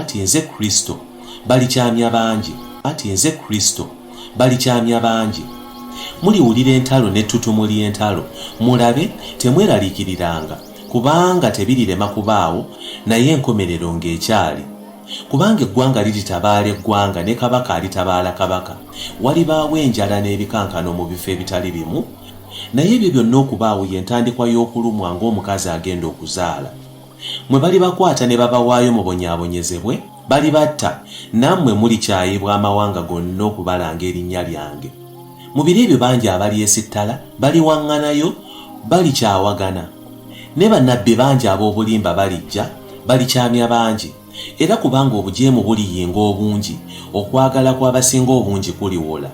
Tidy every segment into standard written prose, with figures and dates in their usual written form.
Nti nze Kristo, balikyamya bangi. Nti nze Kristo, balikyamya bangi. Muliwulira entalo n'ettutumu ly'entalo. Mulabe, temweraliikiriranga, kubanga tebirirema kubaawo, naye enkomerero ng'ekyali. Kubanga eggwanga liritabaala eggwanga ne kabaka alitabaala kabaka. Walibaawo enjala n'ebikankano mu bifo ebitali bimu. Naye ebyo byonna okubaawo ye ntandikwa y'okulumwa ng'omukazi agenda okuzaala. Mmwe balibakwata ne babawaayo mubonyaabonyezebwe, balibatta, nammwe mulikyayibwa amawanga gonna okubalanga erinnya lyange. Mu biro ebyo bangi abalyesittala, baliwaŋŋanayo, balikyawagana. Ne bannabbi bangi ab'obulimba balijja, balikyamya bangi. Era kubanga obujeemu buliyinga obungi, okwagala kw'abasinga obungi kuliwola.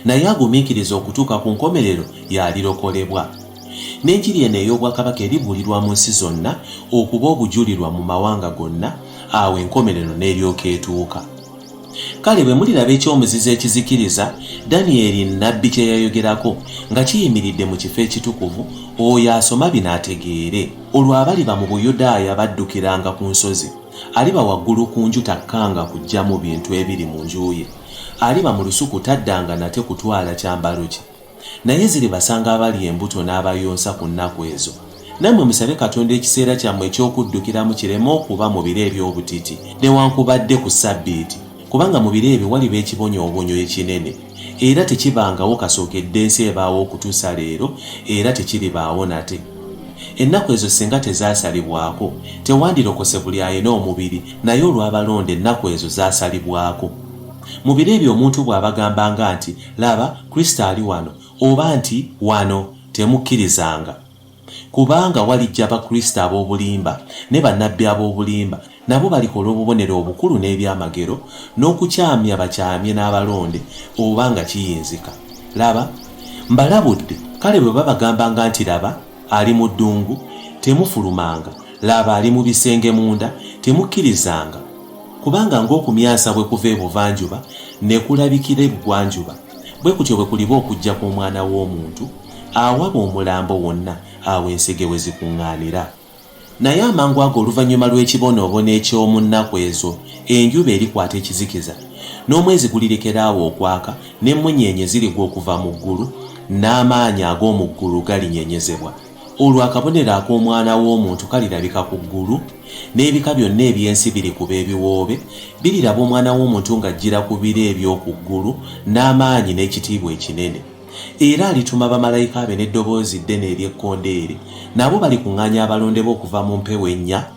Naye agumiikiriza okutuuka ku nkomerero y'alirokolebwa. N'enjiri eno ey'obwakabaka eribuulirwa mu nsi zonna okuba obujulirwa mu mawanga gonna, awo enkomerero n'eryoka etuuka. Kale bwe muliraba eky'omuzizo ekizikiriza, Danyeri nnabbi kye yayogerako, nga kiyimiridde mu kifo ekitukuvu, oyo asoma bino ategeere. Olwo abaliba mu Buyudaaya baddukiranga ku nsozi, aliba waggulu ku nju takkanga kuggyamu bintu ebiri mu nju ye. Aliba mu lusuku taddanga nate kutwala kyambalo kye. Naye ziribasanga abali embuto n'abayonsa ku nnaku ezo! Nammwe musabe Katonda ekiseera kyammwe eky'okuddukiramu kireme okuba mu biro eby'obutiti, newankubadde ku ssabbiiti, kubanga mu biro ebyo waliba ekibonyoobonyo ekinene, era tekibangawo kasookedde ensi ebaawo okutuusa leero, era tekiribaawo nate. Ennaku ezo singa tezaasalibwako, tewandirokose buli alina omubiri, naye olw'abalonde ennaku ezo zaasalibwako. Mu biro ebyo omuntu bw'abagambanga nti, Laba, Kristo ali wano, oba nti, Wano, temukkirizanga. Kubanga walijja bakristo ab'obulimba ne bannabbi ab'obulimba, nabo balikola obubonero obukulu n'ebyamagero, n'okukyamya bakyamye n'abalonde, oba nga kiyinzika. Laba, mbalabudde. Kale bwe babagambanga nti, Laba, ali mu ddungu, temufulumanga, laba, ali mu bisenge munda, temukkirizanga. Kubanga ng'okumyansa bwe kuva ebuvanjuba ne kulabikira ebugwanjuba, bwe kutyo bwe kuliba okujja kw'Omwana w'omuntu. Awaba omulambo wonna, awo ensege we zikuŋŋaanira. Naye amangu ago oluvannyuma lw'ekibonoobono eky'omu nnaku ezo, enjuba erikwata ekizikiza, n'omwezi gulirekera awo okwaka, n'emmunyeenye zirigwa okuva mu ggulu, n'amaanyi ag'omu ggulu galinyenyezebwa. Olwo akabonero ak'Omwana w'omuntu kalirabika ku ggulu, n'ebika byonna eby'ensi birikuba ebiwoobe, biriraba Omwana w'omuntu ng'ajjira ku bire eby'oku ggulu n'amaanyi n'ekitiibwa ekinene. Era alituma bamalayika be n'eddoboozi ddene ery'ekkondeere, nabo balikuŋŋaanya abalonde be okuva mu mpewo ennya,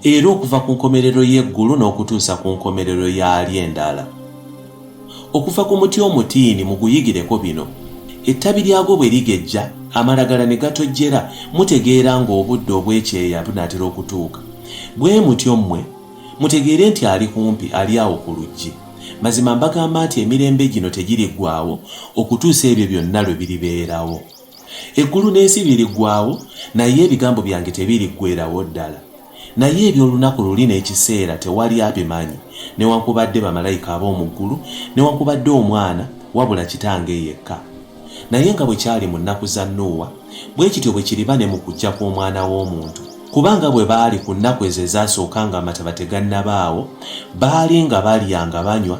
era okuva ku nkomerero y'eggulu n'okutuusa ku nkomerero yaalyo endala. Okuva ku muti omutiini muguyigireko bino, Ettabi lyagwo bwe ligejja, amalagala ne gatojjera, mutegeera ng'obudde obw'ekyeya bunaatera okutuuka. Bwe mutyo mmwe, mutegeere nti ali kumpi, ali awo ku luggi. Mazima mbagamba nti emirembe gino tegiriggwaawo okutuusa ebyo byonna lwe biribeerawo. Eggulu n'ensi biriggwaawo, naye ebigambo byange tebiriggweerawo ddala. Naye eby'olunaku luli n'ekiseera tewali abimanyi, newankubadde bamalayika ab'omu ggulu, newankubadde Omwana, wabula Kitange yekka. Naye nga bwe kyali mu nnaku za Nuuwa, bwe kityo bwe kiriba ne mu kujja kw'Omwana w'omuntu. Kuba nga bwe baali ku nnaku ezo ezasooka ng'amataba tegannabaawo, baali nga balya nga banywa,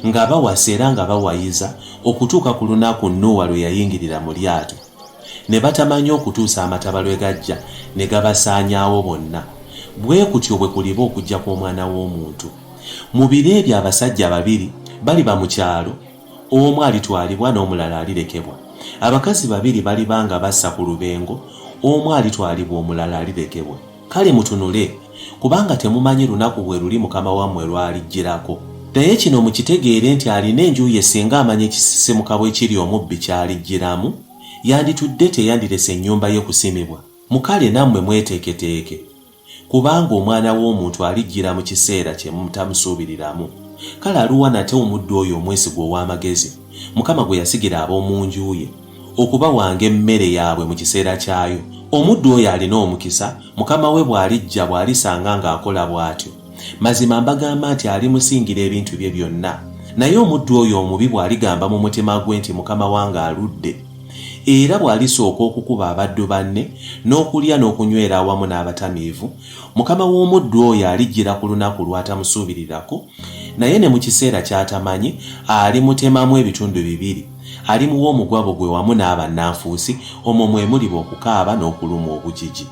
nga bawasa era nga bawayiza, okutuuka ku lunaku Nuuwa lwe yayingirira mu lyato, ne batamanya okutuusa amataba lwe gajja ne gabasaanyaawo bonna. Bwe kutyo bwe kuliba okujja kw'Omwana w'omuntu. Mu biro ebyo abasajja babiri baliba mu kyalo, omu alitwalibwa n'omulala alirekebwa. Abakazi babiri baliba nga basa ku lubengo, omu alitwalibwa omulala alirekebwa. Kale mutunule, kubanga temumanyi lunaku bwe luli Mukama wammwe lw'alijjirako. Naye kino mukitegeere nti alina enju ye singa amanya ekisisimuka bwe kiri omubbi ky'alijjiramu, yanditudde teyandirese nnyumba ye kusimibwa. Mukale nammwe mweteeketeeke, kubanga Omwana w'omuntu alijjira mu kiseera kye mutamusuubiriramu. Kale aluwa nate omuddu oyo omwesigwa ow'amagezi, Mukama gwe yasigira ab'omu nju ye, okubawanga emmere yaabwe mu kiseera kyayo? Omuddu oyo alina omukisa, mukama we bw'alijja bw'alisanga ng'akola bw'atyo. Mazima mbagamba nti alimusingira ebintu bye byonna. Naye omuddu oyo omubi bw'aligamba mu mutima gwe nti Mukama wange aludde, Era bw'alisooka okukuba abaddu banne, n'okulya n'okunywera awamu n'abatamiivu, mukama w'omuddu oyo alijjira ku lunaku lw'atamusuubirirako, naye ne mu kiseera ky'atamanyi, alimutemamu ebitundu bibiri, alimuwa omugabo gwe wamu n'abannanfuusi, omwo mwe muliba okukaaba n'okulumwa obujiji.